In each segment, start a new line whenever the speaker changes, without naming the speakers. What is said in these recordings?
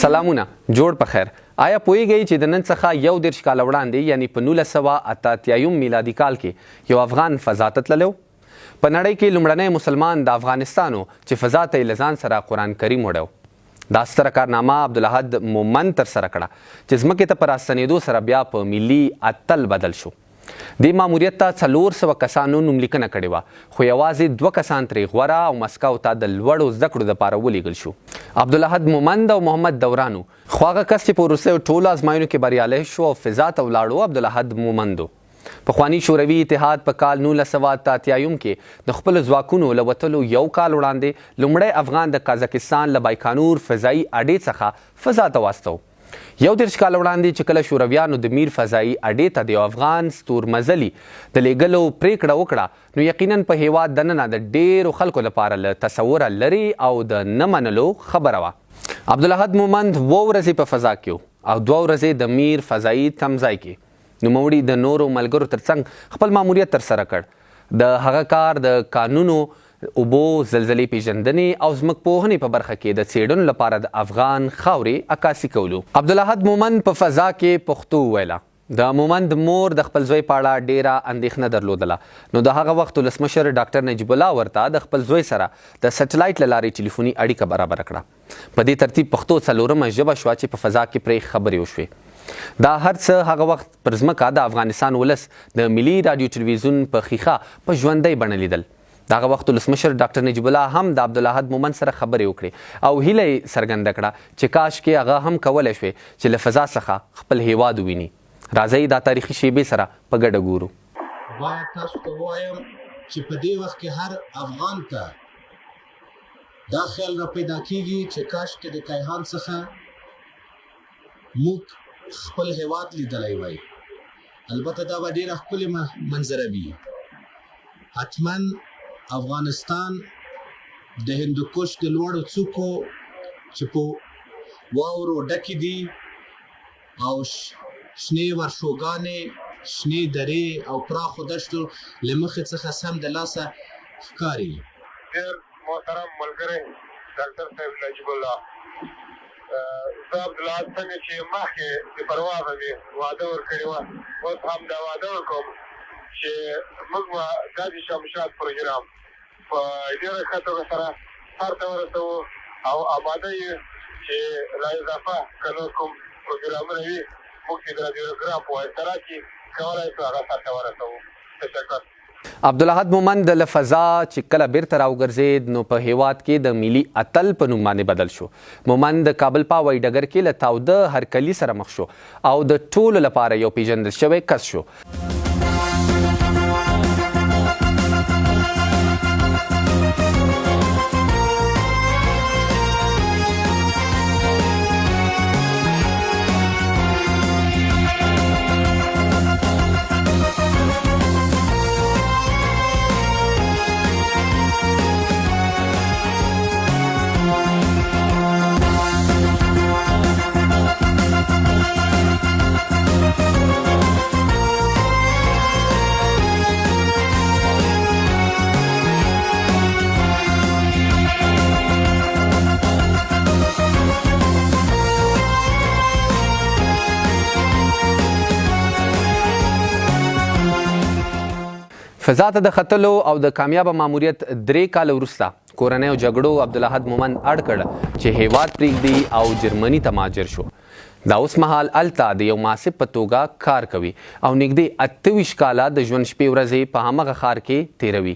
سلامونه، جوړ په خیر. آیا پوهیږئ چې د نن څخه 31 کاله وړاندې، یعنی په 1988 میلادي کال کې یو افغان فضا ته تللی و؟ په نړۍ کې لومړنی مسلمان د افغانستان و چې فضا ته یې له ځان سره قرآن کریم وړی و. دا ستره کارنامه عبدالاحد مومند ترسره کړه چې ځمکې ته په راستنېدو سره بیا په ملي اتل بدل شو. دې ماموریت ته 400 کسانو نوملیکنه کړې وه، خو یوازې دوه کسان ترې غوره او مسکو ته د لوړو زده کړو لپاره ولیږل شو. عبدالاحد مومند او محمد دوران وو. خو هغه کس چې په وروستیو ټولو ازموینو کې بریالی شو او فضا ته ولاړو، عبدالاحد مومند و. پخواني شوروي اتحاد په کال 1988 کې د خپلو ځواکونو له وتلو یو کال وړاندې لومړی افغان د قازقستان له بایکانور فضايي اډې څخه فضا ته واستوو. 31 کاله وړاندې چې کله شورویانو د میر فضايي اډې ته د یو افغان ستورمزلي د لېږلو پرېکړه وکړه، نو یقیناً په هېواد دننه د ډېرو خلکو لپاره له تصوره لرې او د نه منلو خبره وه. عبدالاحد مومند اووه ورځې په فضا کې و او دوه ورځې د میر فضايي تمځای کې. نوموړي د نورو ملګرو ترڅنګ خپل ماموریت ترسره کړ. د هغه کار د کانونو، اوبو، زلزلې پېژندنې او ځمکپوهنې په برخه کې د څېړنو لپاره د افغان خاورې عکاسي کولو. عبدالاحد مومند په فضا کې پښتو وویله. د مومند مور د خپل زوی په اړه ډېره اندېښنه درلودله، نو د هغه وخت ولسمشر ډاکټر نجیب الله ورته د خپل زوی سره د سټلایټ له لارې ټیلیفوني اړیکه برابره کړه. په دې ترتیب پښتو څلورمه ژبه شوه چې په فضا کې پرې خبرې وشوې. دا هر څه هغه وخت پر ځمکه د افغانستان ولس د ملي راډیو ټلویزیون په ښیښه په ژوندۍ بڼه لیدل. د هغه وخت ولسمشر ډاکټر نجیب الله هم د عبدالاحد مومند سره خبرې وکړې او هیله یې څرګنده کړه چې کاشکې هغه هم کولای شوی چې له فضا څخه خپل هیواد وویني. راځئ دا تاریخي شیبې سره په ګډه ګورو.
باید تاسو ته ووایم چې په دې وخت کې هر افغان ته دا خیال را پیدا کیږي چې کاشکې د کیهان څخه موږ خپل هیواد لیدلی وای. البته دا به ډیره ښکلې منظره وي. حتما افغانستان د هندوکش د لوړو څوکو چې په واورو ډکې دي او شنې ورشوګانې، شنې درې او پراخو دښتو له مخې څخه سم د لاسه ښکاري.
ډېر محترم ملګری ډاکټر صاحب نجیب الله، زه عبدالله څنګه چې مخکې د پروازه مې وعده ورکړې وه، اوس هم دا وعده ورکوم چې موږ به دا د شمشاد پروګرام په ډېره ښه توګه سره سرته ورسوو او اماده یو چې لا اضافه که نور کوم پروګرامونه وي، موږ چې د رادیوګرام په واسطه راشي کولای شو هغه سرته ورسوو. تشکر.
عبدالاحد مومند له فضا چې کله بیرته راوګرځېد نو په هېواد کې د ملي اتل په نوم باندې بدل شو. مومند د کابل په هوایي ډګر کې له تاوده هرکلي سره مخ شو او د ټولو لپاره یو پېژندل شوی کس شو. فضا ته د ختلو او د کامیابه ماموریت 3 کاله وروسته کورنیو جګړو عبدالاحد مومند اړ کړ چې هیواد پرېږدي او جرمني ته مهاجر شو. دا اوس مهال هلته د یو محاسب په توګه کار کوي او نږدې 28 کاله د ژوند شپې ورځې په همغه ښار کې تېروي.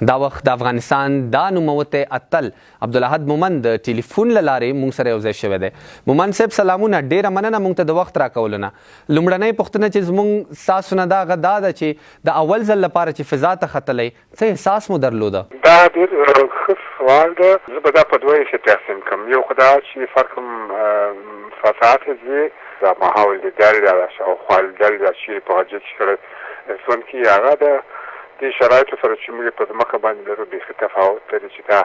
دا وخت د افغانستان دا نوموتی اتل عبدالاحد مومند د ټلیفون له لارې مونږ سره یو ځای شوی دی. مومند صاحب سلامونه، ډیره مننه مونږ ته د وخت راکولو نه. لومړنۍ پوښتنه چې زمونږ ستاسو نه ده هغه دا ده چې د اول ځل لپاره چې فضا ته ختلی څه احساس مو درلوده؟
دا ډیر ښه سوال ده. زه به دا په دوه حصې تقسیم کړم. یو خو دا چې فرق فضا ته ځې، دا ماحول لیدل یا دا شاوخوا لیدل یا چیرې په غجې کې سړی ژوند کوي، هغه د دې شرایطو سره چې موږ یې په ځمکه باندې لرو بیخي تفاوت لري، چې دا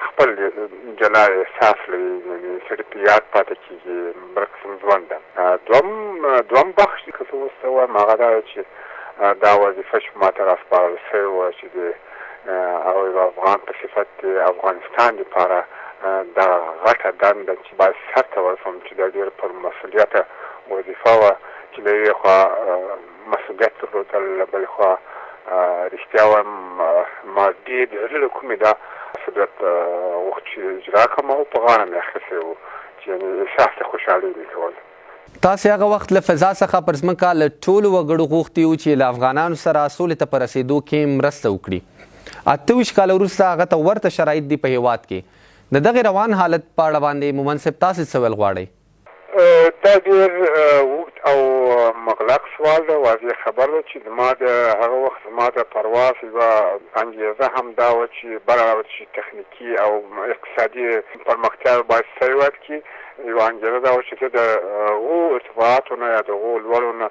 خپل جلا احساس لري، یعنې سړي په یاد پاتې کېږي، بل قسم ژوند ده. دوم بخش که زه اوس څه ووایم هغه دا ده چې دا وظیفه چې ماته راسپارل شوې وه چې د او یو افغان په صفت د افغانستان دپاره
دغه غټه دنده چې باید سرته ورسوم چې دا ډېره پر مسؤلیته وظیفه وه چې له یوې خوا مسؤلیت درلودل، له بلې خوا رښتیا وایم ما ډېر د زړه له کومې دا مسؤلیت غوښت چې اجرا کړم او په غاړه مې اخیستی و چې یعنې احساس د خوشحالۍ مې کول.
تاسې هغه وخت له فضا څخه پر ځمکه له ټولو وګړو غوښتي وو چې له افغانانو سره سولې ته په رسېدو کې مرسته وکړي. 28 کاله وروسته هغه ته ورته شرایط دي په هېواد کې. د دغې روان حالت په اړه باندې مومند صاحب تاسې څه ویل غواړئ؟
دا ډېر اوږد او مغلق سوال ده، واضح خبره ده چې زما د هغه وخت زما د پرواز یوه انګېزه هم دا وه چې بله چې تخنیکي او اقتصادي پرمختیاوې باید شته هېواد کې، یوه انګېزه دا وه چې زه د هغو ارتفاعاتو نه یا د هغو لوړو نه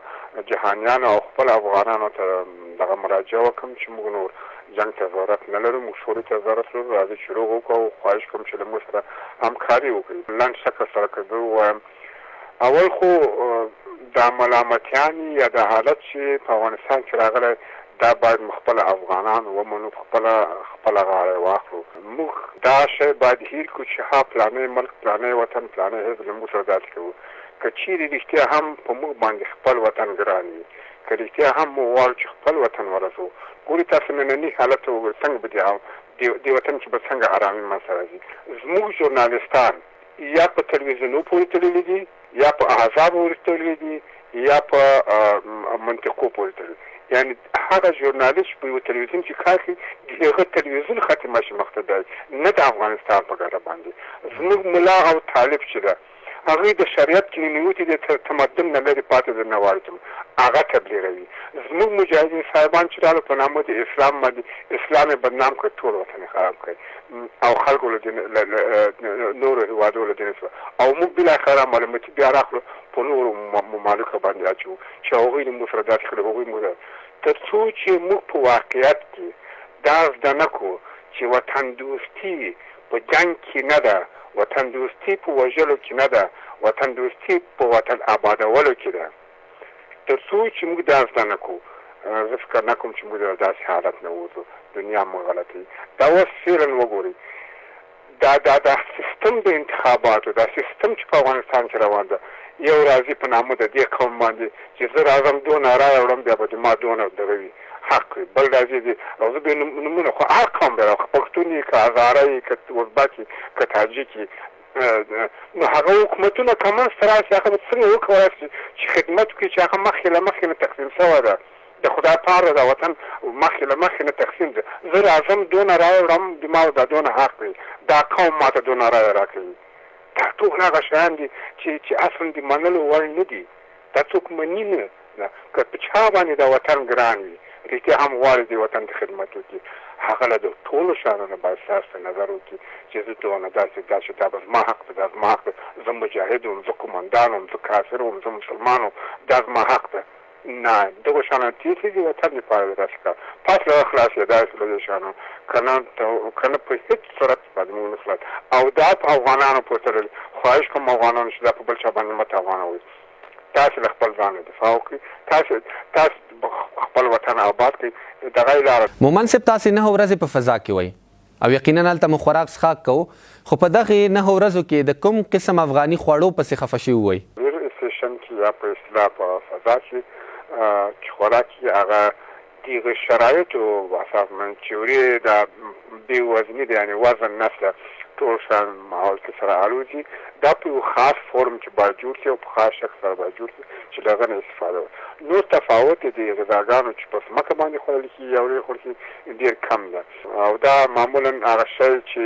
جهانیانو او خپله افغانانو ته دغه مراجعه وکړم چې موږ نور جنګ ته ضرورت نه لرو، موږ سولې ته ضرورت لرو، راځئ چې روغه وکړو او خواهش کوم چې له موږ سره همکاري وکړئ. لنډ شکل سره که زه ووایم، اول خو دا ملامتیانې یا دا حالت چې په افغانستان کې راغلی دا باید موږ خپله افغانان ومنو، په خپله خپله غاړه یې واخلو. موږ دا شی باید هیر کړو چې ها پلانی ملک، پلانی وطن، پلانی حزب له موږ سره داسې کوي. که چیرې رښتیا هم په موږ باندې خپل وطن ګران وي، که رښتیا هم موږ غواړو چې خپل وطن ورسوو، ګورئ تاسو ننني حالت ته وګورئ څنګه به دې وطن کې به څنګه ارامي منځته راځي. زموږ ژورنالیستان یا په تلویزیونو پورې تړلي دي، یا په احزابو پورې تړلي دي، یا په منطقو پورې تړلي. یعنې هغه ژورنالیست چې په یوه تلویزیون کې کار کوي، د هغه تلویزیون خط مشي مخته بیایي، نه د افغانستان په ګټه باندې. زموږ ملا او طالب چې ده، هغوی د شریعت کې ننوتي دي، تر تمدن نه لرې پاتې دي، نه غواړي چې هغه تبلیغوي. زموږ مجاهدین صاحبان چې راغلل په نامه د اسلام باندې، اسلام یې بدنام کړ، ټول وطن یې خراب کړ او خلکو له دې نورو هېوادو له دې نه او موږ بالاخره ملامتي بیا راخلو په نورو ممالکو باندې اچوو چې هغوی له موږ سره داسې کړي، هغوی موږ سره، تر څو چې موږ په واقعیت کې دا زده نه کړو چې وطن دوستي په جنګ کې نه ده، وطن دوستي په وژلو کې نه ده، وطن دوستي په وطن ابادولو کې ده. تر څو چې موږ دا زده نه کړو، زه فکر نه کوم چې موږ له داسې حالت نه ووځو. دنیا موږ غلطوي. دا اوس فعلا وګورئ، دا دا دا سیستم د انتخاباتو، دا سیستم چې په افغانستان کې روان ده، یو راځي په نامه د دې قوم باندې چې زه راځم دونه رایه وړم، بیا به د ما دونه دغه وي، حق وي. بل راځي دي او زه بې نومونه، خو هر قوم به راوخ، پښتون یې که هزاره یې که ازبک یې که تاجک یې، نو هغه حکومتونه که منځته راشي، هغه به څنګه وکولای شي چې خدمت وکړي چې هغه مخکې له مخکې نه تقسیم شوی ده. د خدای پاره دا وطن مخکې له مخکې نه تقسیم ده. زه راځم دونه رایه وړم، د ما دا دونه حق وي، دا قوم ماته دونه رایه راکوي. دا ټول هغه شیان دي چې چې اصلا د منلو وړ نه دي، دا څوک مني نه. که په چا باندې دا وطن ګران وي، رښتیا هم غواړي دې وطن ته خدمت وکړي، هغه له د ټولو شیانو نه باید ستاسو ته نظر وکړي چې زه دونه داسې داسې، دا به زما حق ده، دا زما حق ده، زه مجاهد وم، زه قومندان وم، زه کافر وم، زه مسلمان وم، دا زما حق ده. نه دغو شیانو تېر شي، د وطن لپاره د داسې کار پس له خلاص کېدای شو له دې شیانو، که نه که نه په هېڅ صورت باندې موږ نه خلاص. او دا په افغانانو پورې تړلې. خواهش کوم افغانانو چې دا په بل چا باندې مه تاوانوئ. تاسې له خپل ځانه دفاع وکړئ، تاسې تاسې خپل وطن آباد کړئ، دغه یې لاره.
مومند صاحب تاسې نهه ورځې په فضا کې وئ او یقینا هلته مو خوراک څښاک کوو، خو په دغې نهو ورځو کې د کوم قسم افغاني خوړو پسې خفه شوي وئ؟
لیر اسټیشن کې یا په اصطلاح په فضا کې چې خوراک کیږي هغه دغه شرایطو اساس باندې چې ورې دا بې وزني ده، یعنې وزن نشته، ټول شیان ماحول کې سره الوزي، دا په یو خاص فورم کې باید جوړ شي او په خاص شکل سره باید جوړ شي چې له هغه نه استفاده وشي. نور تفاوت د غذاګانو چې په ځمکه باندې خوړل کیږي یا ورې خوړل کیږي ډېر کم ده او دا معمولا هغه شی چې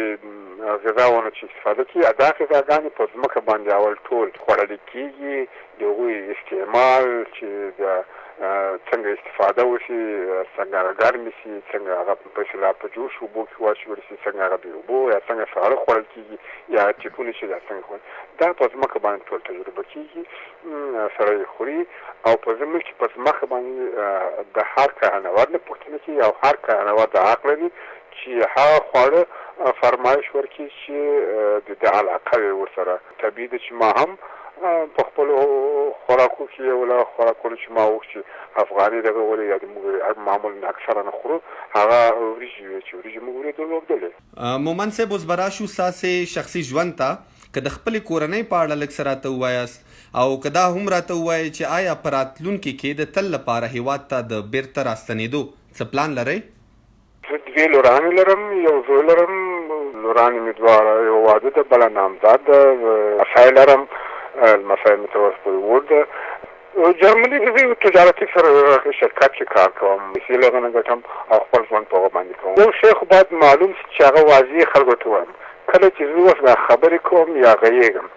غذاونه چې استفاده کیږي، دا غذاګانې په ځمکه باندې اول ټول خوړل کیږي، د هغوی استعمال چې د څنګه استفاده وشي، څنګه هغه ګرمې شي، څنګه هغه په اصطلاح په جوش اوبو کې واچول شي، څنګه هغه بې اوبو یا څنګه ساړه خوړل کېږي یا ټیپونه چې دا څنګه خوړل، دا په ځمکه باندې ټول تجربه کېږي، سړی یې خوري. او په زموږ کې په ځمکه باندې د هر کهنور نه پوښتنه کېږي او هر کهنور دا حق لري چې هغه خواړه فرمایش ورکړي چې د ده علاقه وي ورسره. طبیعي ده چې ما هم په خپلو خوراکو کې یو له خوراکونو چې ما وښت چې افغاني دغه ولې یا د موږ معمولاً اکثراً خورو هغه وریجې وې چې وریجې موږ ورې درلودلې.
مومند صاحب اوس به راشو ستاسې شخصي ژوند ته که د خپلې کورنۍ په اړه لږ څه راته ووایاست او که دا هم راته ووایئ چې آیا په راتلونکې کې د تل لپاره هیواد ته د بیرته راستنیدو څه پلان لرئ؟
زه دوې لورانې لرم، یو زوی لرم، لورانې مې دواړه یوه واده ده بله نامزاد ده، لمسی لرم، لمسی مې تر اوسه پورې ووړ ده. جرمني کې زه یو تجارتي شرکت کې کار کوم، پیسې له هغه نه ګټم او خپل ژوند په هغه باندې کوم. یو شی خو باید معلوم شي چې هغه واضح خلکو ته ووایم، کله چې زه اوس دا خبرې کوم یا غږېږم،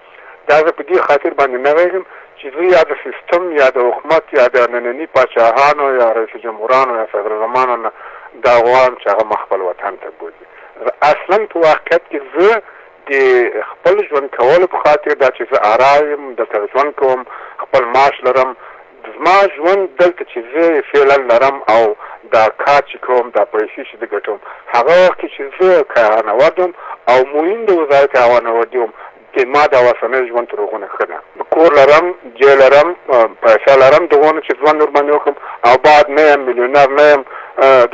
دا زه په دې خاطر باندې نه غږېږم چې زه یا د سیستم یا د حکومت یا د ننني پاچاهانو یا رئیس جمهورانو یا صدراعظمانو نه دا غواړم چې هغه ما خپل وطن ته بوځي. زه اصلاً په واقعیت کې زه د خپل ژوند کولو په خاطر دا چې زه ارا یم دلته ژوند کوم خپل معاش لرم زما ژوند دلته چې زه یې فعلا لرم او دا کار چې کوم دا پیسې چې زه ګټم هغه وخت کې چې زه کیهانورد وم او معین د وزارت هوانوردي وم د ما دا اوسنی ژوند تر هغو نه ښه ده. کور لرم، جې لرم، پیسه لرم دغونه چې ژوند ورباندې وکړم او بعد نه یم میلیونر نه یم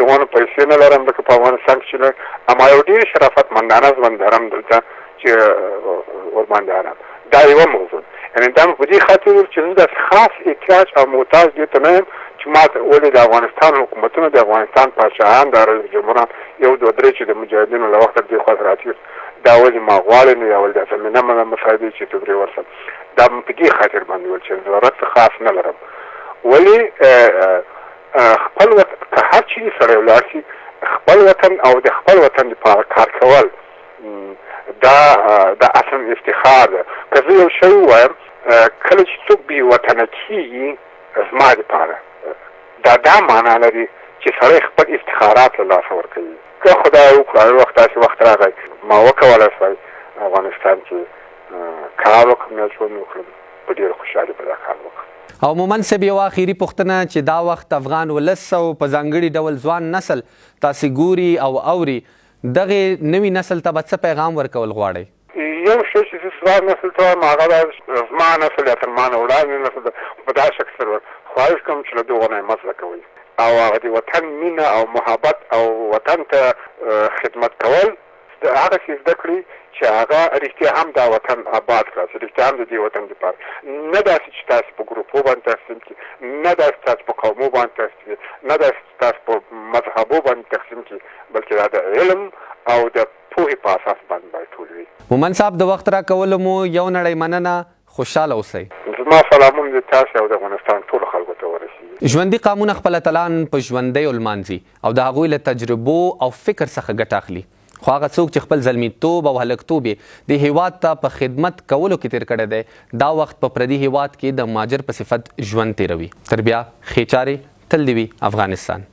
دغونه پیسې نه لرم لکه په افغانستان کې چې لرم اما یو ډېر شرافت مندانه ژوند لرم دلته چې ورباندې ارام دا یوه موضوع ده یعنې دا مې په دې خاطر وویل چې زه داسې خاص احتیاج او محتاج دې ته نه یم چې ما ته ولې د افغانستان حکومتونه د افغانستان پاچاهان د رئیس جمهوران یو دوه درې چې د مجاهدینو له وخته دې خوا ته راتېر دا ولې ما غواړي نو یا ولې دا زمینه مې مساعدې چې ته پرې ورسم دا مې په دې خاطر باندې ویل چې ضرورت خاص نه لرم ولې خپل وطن که هر چیرې سړی ولاړ شي خپل وطن او د خپل وطن لپاره کار کول دا دا اصلا افتخار ده که زه یو شی ووایم کله چې څوک بې وطنه کېږي زما لپاره دا دا معنا لري چې سړی خپل افتخارات له لاسه ورکوي که خدای وکړه یو وخت داسې وخت راغی ما وکولای شوای افغانستان کې کار وکړم یا ژوند وکړم په ډېره خوشحالي به دا کار وکړم.
او مومند صاحب یوه اخیري پوښتنه چې دا وخت افغان ولس او په ځانګړي ډول ځوان نسل تاسې ګوري او اوري دغې نوي نسل ته به څه پیغام ورکول غواړئ؟
یو شی چې زه ځوان نسل ته وایم هغه دا چې زما نسل یا تر ما نه وړاندې نسل ته په دا شکل سره خواهش کوم چې له دغو نه یې مه زده کوئ او هغه د وطن مینه او محبت او وطن ته خدمت کول هغسې زده کړي چې هغه رښتیا هم دا وطن اباد کړه چې رښتیا هم د دې وطن لپاره نه داسې چې تاسې په ګروپو باندې تقسیم کړي نه داسې تاسې په قومو باندې تقسیم کړي نه داسې چې تاسې په مذهبو باندې تقسیم کړي بلکې دا د علم او د پوهې په اساس باندې باید ټول وي.
مومند صاحب د وخت راکولو مو یو نړۍ مننه خوشحاله اوسئ.
زما سلامونه دې تاسې او د افغانستان ټولو خلکو ته ورسیږي.
ژوندي قامونه خپل اتلان په ژوندیو لمانځي او د هغوی له تجربو او فکر څخه ګټه اخلي، خو هغه څوک چې خپل زلمیتوب او هلکتوب یې دې هیواد ته په خدمت کولو کې تیر کړی دی، دا وخت په پردي هیواد کې د مهاجر په صفت ژوند تیروي. تر بیا ښې چارې، تل دې وي افغانستان.